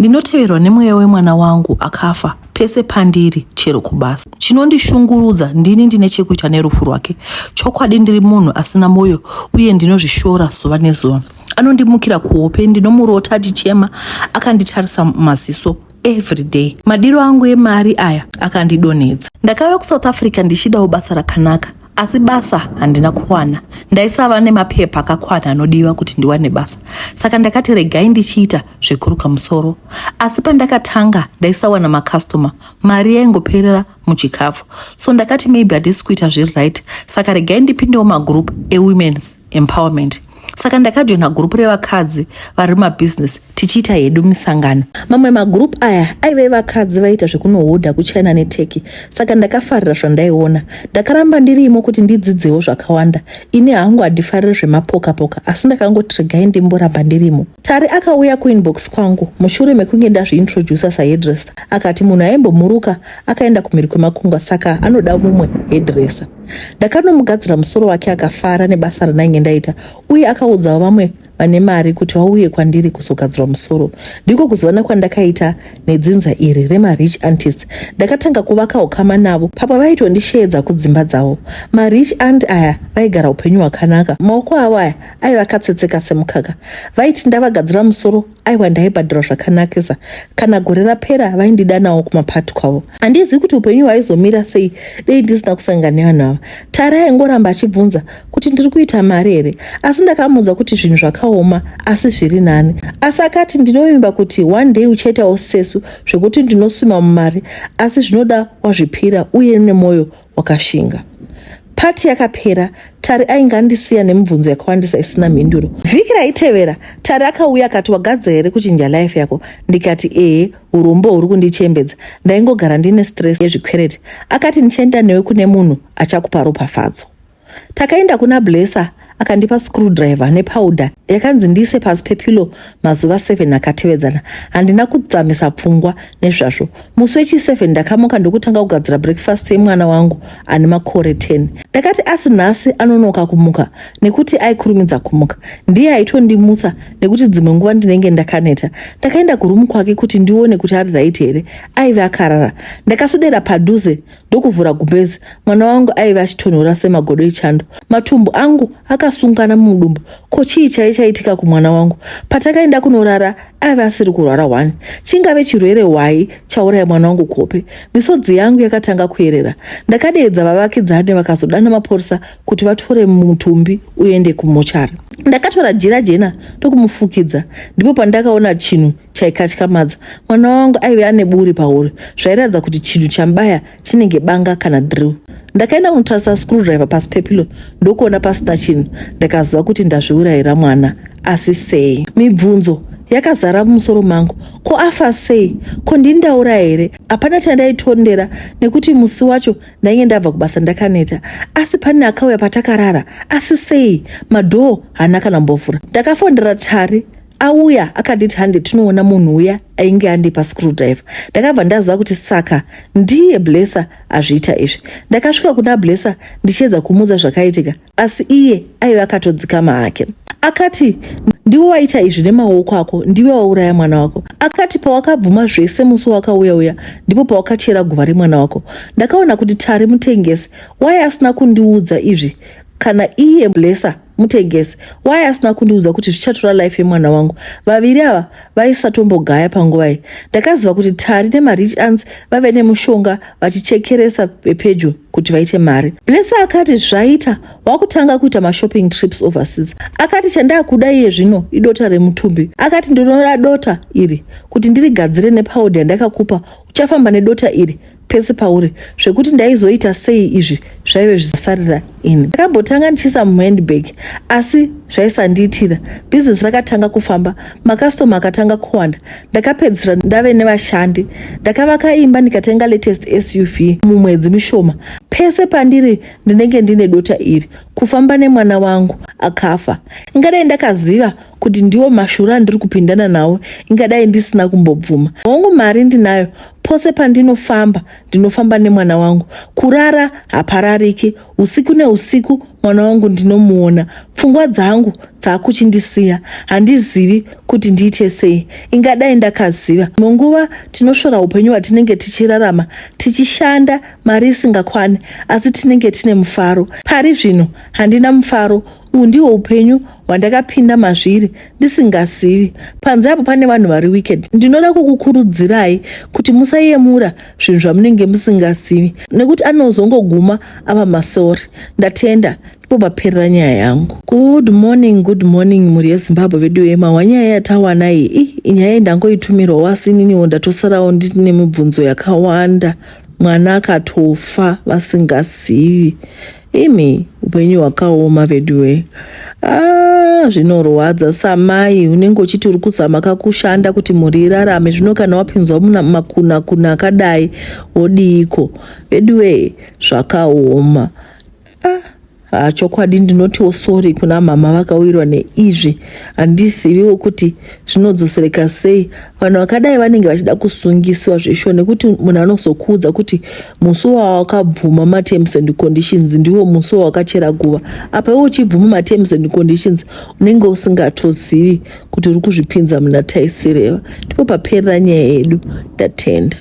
Ndinoteverwa nemweya wemwana wangu akafa pese pandiri chero kubasa. Chinondishungurudza ndini ndine chekuita nerufu rwake. Chokwadi ndiri munhu asina moyo uye ndinozvishora zuva nezuva. Anondimukira kuhope, ndinomurota achichema akanditarisa mumaziso every day. Madiro angu emari aya akandidonhedza. Ndakauya kuSouth Africa ndichidawo basa rakanaka asi basa handina kuwana. Ndaisava nemapepa akakwana anodiwa kuti ndiwane basa, saka ndakati regai ndichiita zvekuruka musoro. Asi pandakatanga ndaisawana makastoma, mari yaingoperera muchikafu. So ndakati maybe handisi kuita zviri right, saka regai ndipindewo magroup ewomen's empowerment. Saka ndakajoina gurupu revakadzi vari mumabhizinesi tichiita hedu misangano. Mamwe magurupu aya aive evakadzi vaiita zvekunohodha kuChina neTurkey, saka ndakafarira zvandaiona. Ndakaramba ndirimo kuti ndidzidzewo zvakawanda. Ini hangu handifariri zvemapoka-poka asi ndakangoti regai ndimboramba ndirimo. Tari akauya kuinbox kwangu mushure mekunge ndazviintroducer sahairdresser akati munhu aimbomuruka akaenda kumhiri kwemakungwa saka anoda mumwe hairdresser. Ndakanomugadzira musoro wake akafara nebasa randainge ndaita uye akaudzawo vamwe vane mari kuti vauye kwandiri kuzogadzirwa musoro. Ndiko kuzivana kwandakaita nedzinza iri remarich aunties. Ndakatanga kuvaka ukama navo pamwe vaitondisheedza kudzimba dzavo. Marich aunt aya vaigara upenyu hwakanaka. Maoko avo aya aiva akatsetseka semukaka. Vaiti ndavagadzira musoro aiwa ndaibhadharwa zvakanakisa. Kana gore rapera vaindidanawo kumapati kwavo. Handizivi kuti upenyu hwaizomira sei dei ndisina kusangana nevanhu ava. Tari aingoramba achibvunza kuti ndiri kuita mari here, asi ndakamuudza kuti zvinhu zvakaoma asi zviri nani. Asi akati ndinovimba kuti one day uchaitawo sesu zvekuti ndinoswima mumari asi zvinoda wazvipira uye nemwoyo wakashinga. Pati yakapera, Tari ainge andisiya nemibvunzo yakawandisa isina mhinduro. Vhiki raitevera, Tari akauya akati wagadzira here kuchinja life yako? Ndikati ehe, urombo huri kundichembedza. Ndaingogara ndine stress yezvikwereti. Akati ndichaenda newe kune munhu achakupa ropafadzo. Takaenda kuna Blesser akandipa screwdriver nepowder yakanzi ndiise pasi pepillow mazuva 7 akatevedzana. Handina kudzamisa pfungwa nezvazvo. Musi wechi7 ndakamuka ndokutanga kugadzira breakfast yemwana wangu ane makore 10. Ndakati asi nhasi anonoka kumuka nekuti aikurumidza kumuka. Ndiye aitondimutsa nekuti dzimwe nguva ndinenge ndakaneta. Ndakaenda kuroom kwake kuti ndione kuti ari right here. Aive akarara. Ndakaswedera padhuze ndokuvhura gumbezi. Mwana wangu aive achitonhora semagodo echando. Matumbu angu akasungana mudumbu. Ko chii chaive chaitika kumwana wangu? Patakaenda kunorara aive asiri kurwara wani. Chingave chirwere hwai chauraya mwana wangu kuhope? Misodzi yangu yakatanga kuyerera. Ndakadeedza vavakidzani vakazodana mapurisa kuti vatore mutumbi uende kumochari. Ndakatora jira jena ndokumufukidza. Ndipo pandakaona chinhu chaikatyamadza. Mwana wangu aive ane buri pahuro zvairatidza kuti chinhu chamubaya chinenge banga kana drill. Ndakaenda kunotarisa screwdriver pasi pepilo ndokuona pasina chinhu. Ndakaziva kuti ndazviurayira mwana. Asi sei? Mibvunzo yakazara mumusoro mangu. Ko afa sei? Ko ndini ndauraya here? Hapana chandaitondera nekuti musi wacho ndainge ndabva kubasa ndakaneta. Asi pane akauya patakarara. Asi sei? Madhoo haana kana mbovhura. Ndakafondera Tari auya akanditi hande tinoona munhu uya ainge andipa screwdriver. Ndakabva ndaziva kuti saka ndiye Blesser azviita izvi. Ndakasvika kuna Blesser ndichiedza kumuudza zvakaitika asi iye aive akatodzikama hake. Akati ndiwe waita izvi nemaoko ako, ndiwe wauraya mwana wako. Akati pawakabvuma zvese musi wakauya uya ndipo pawakachera guva remwana wako. Ndakaona kuti Tari mutengesi, why asina kundiudza izvi kana iye Blesser mutengesi, why asina kundiudza kuti zvichatora life yemwana wangu. Vaviri ava vaisatombogaya panguva iyi. Ndakaziva kuti Tari nemarich aunts vaive nemushonga vachichekeresa vepedyo kuti vaite mari. Blesser akati zvaita wakutanga kuita mashopping trips overseas. Akati chandakuda iye zvino idota remutumbi. Akati ndinoda dota iri kuti ndirigadzire nepowder yandakakupa. Uchafamba nedota iri pese pauri. Zvekuti ndaizoita sei izvi zvaive zvisarira ini. Ndakambotanga ndichiisa muhandbag asi zvaisandiitira. Bhizinesi rakatanga kufamba, makastoma akatanga kuwanda. Ndakapedzisira ndave nevashandi. Ndakavaka imba ndikatenga latest SUV mumwedzi mishoma. Pese pandiri ndinenge ndine dota iri, kufamba nemwana wangu akafa. Ingadai ndakaziva kuti ndiwo mashura andiri kupindana nawo ingadai ndisina kumbobvuma. Hongu mari ndinayo. Pose pandinofamba ndinofamba nemwana wangu. Kurara haparariki. Usiku neusiku mwana wangu ndinomuona. Pfungwa dzangu dzakuchindisiya. Handizivi kuti ndiite sei. Ingadai ndakaziva. Imwe nguva tinosvora upenyu hwatinenge tichirarama tichishanda mari isingakwani asi tinenge tine mufaro. Pari zvino handina mufaro. Uhu ndihwo upenyu hwandakapinda mazviri ndisingazivi. Panze apo pane vanhu vari wicked. Ndinoda kukukurudzirai kuti musayemura zvinhu zvamunenge musingazivi nekuti anozongoguma ava masori. Ndatenda. Ndipo paperera nyaya yangu. Good morning, good morning mhuri yeZimbabwe vedu yema nyaya yatawana iyi. Ih, inyaya iyi ndangoitumirwawo asi ininiwo ndatosarawo ndine mibvunzo yakawanda. Mwana akatofa vasingazivi. Imi upenyu hwakaoma veduwe. Ah, zvinorwadza samai unenge uchiti uri kuzama kakushanda kuti mhuri irarame zvino kana wapinzwa muna makuna kuna akadai wodiiko veduwe zvakaoma ah. Ah, chokwadi ndinotiwo sorry kuna mama vakawirwa neizvi handiziviwo kuti zvinodzosereka sei vanhu vakadai vanenge vachida kusungiswa zveshuwa nekuti munhu anozokuudza kuti musi wawakabvuma materms and conditions ndiwo musi wawakachera guva apa iwe uchibvuma materms and conditions unenge usingatozivi kuti uri kuzvipinza muna taisireva ndipo paperera nyaya yedu ndatenda.